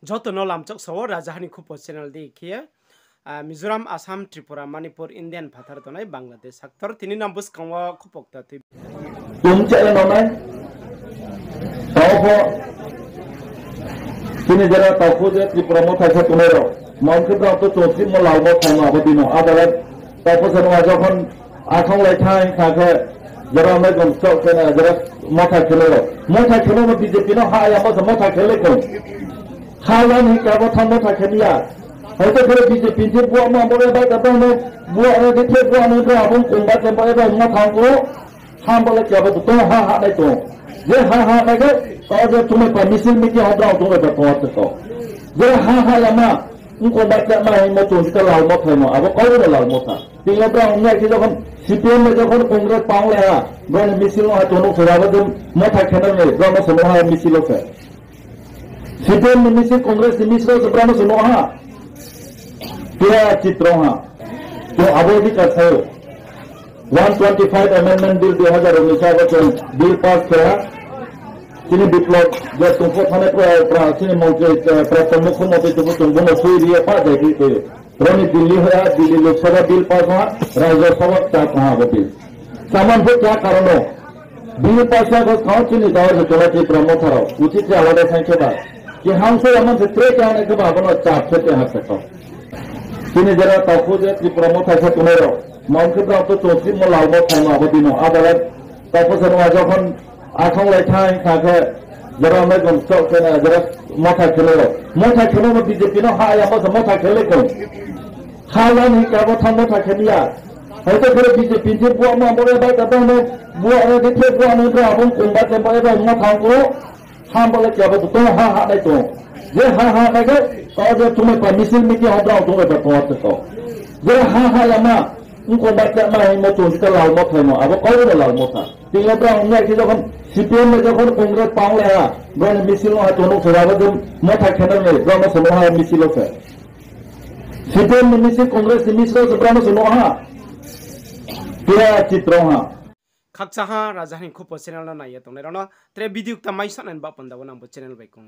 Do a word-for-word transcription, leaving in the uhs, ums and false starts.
Joto no lamchak sao Rajaha ni Khupo channel di khe ye, ah, Mizoram, Assam, Tripura, Manipur, Indian phathar tongnai Bangladesh haktor. Tini nang buskang wo khupo kta tui. Tum chale no nai. Tao pho. Chini jera tao pho je Tripura Motha khe tongnai rao. Mom khe brao to chong simo lal mo thai no abo dino. Adala tao pho se no jokhon Akhong lai thai kha khe, jera mai gom stok khe na, jera Motha khe no. Motha khe no B J P no ha ya mo se Motha khe le kong. Ha lan hi ka bo tha Motha khe ni ya. Hai to khe B J P je buak ma bo le bai ka tong no, buak no je the buak no bra bo kong ba khe ba eba Motha ko. Ham bo le kya bo to ha ha nai to. Je ha ha nai khe, to je tumai pa misil meeting ha brao tumai pa to ha to. Je ha ha ya ma, Ongkong ba chama hingmo chung sika lal mo thai no, abo kau no lal mo tha. Tini yo brao ong ya khe jokhon C P M le jokhon Congress pang le ha, brao ni misil no ha chung nuh se abo je Motha khe no le, brao no se no ha misil o se. C P M ni misil, Congress ni misil o se brao no se no ha. Pura chitro ha. To abo di ka sao. One twenty five Amendment Bill dui hazar unis abo chung bill pass khe ha. Chini Biplab je tongpho thane pra, pra, chini montri, eh, prapto mukhyamantri tongpho chung bono sui ri ye pa jai khe khe. Roni Delhi hoya, Delhi Lok Sabha bill pass ha, Rajya Sabha ta tong ha bo bill. Saman pho kya karon no? Bill pass ya kho sao chini dawa je tola Tripura Motha rao. Uchit se alada sai khe ba. Ki hangso ya man se tre khe hane khe ba, bono chap se te ha se kho. Chini jera tao pho je Tripura Motha khe tongnai rao. Mom khe brao to chung simo lal mo thai no abo dino. Adala tao pho se no jokhon Akhong lai thai kha khe, jera mai gom stok khe na, jera Motha khe no. Motha khe no B J P no ha ya mo se Motha khe le kong. Ha lan hi ka bo tha Motha khe ni ya. Hai to khe B J P je buak ma bo le bai ka tong no, buak no je the buak no bra bo kong ba khe ba eba Motha ko. Ham bo le kya bo to ha ha nai to. Je ha ha nai khe, to je tumai pa misil meeting ha brao tumai pa to ha to. Je ha ha ya ma, Ongkong ba chama hingmo chung sika lal mo thai no, abo kau no lal mo tha. Tini yo brao ong ya khe jokhon C P M le jokhon Congress pang le ha, brao ni misil no ha chung nuh se abo je Motha khe no le, brao no se no ha misil o se. C P M ni misil, Congress ni misil o se brao no se no ha. Pura chitro ha. Khakchang ha Rajaha ni Khupo channel no nai ye tongnai rao no tre video kta mai sanai ni baoh panda wo nang bo channel bai kong ye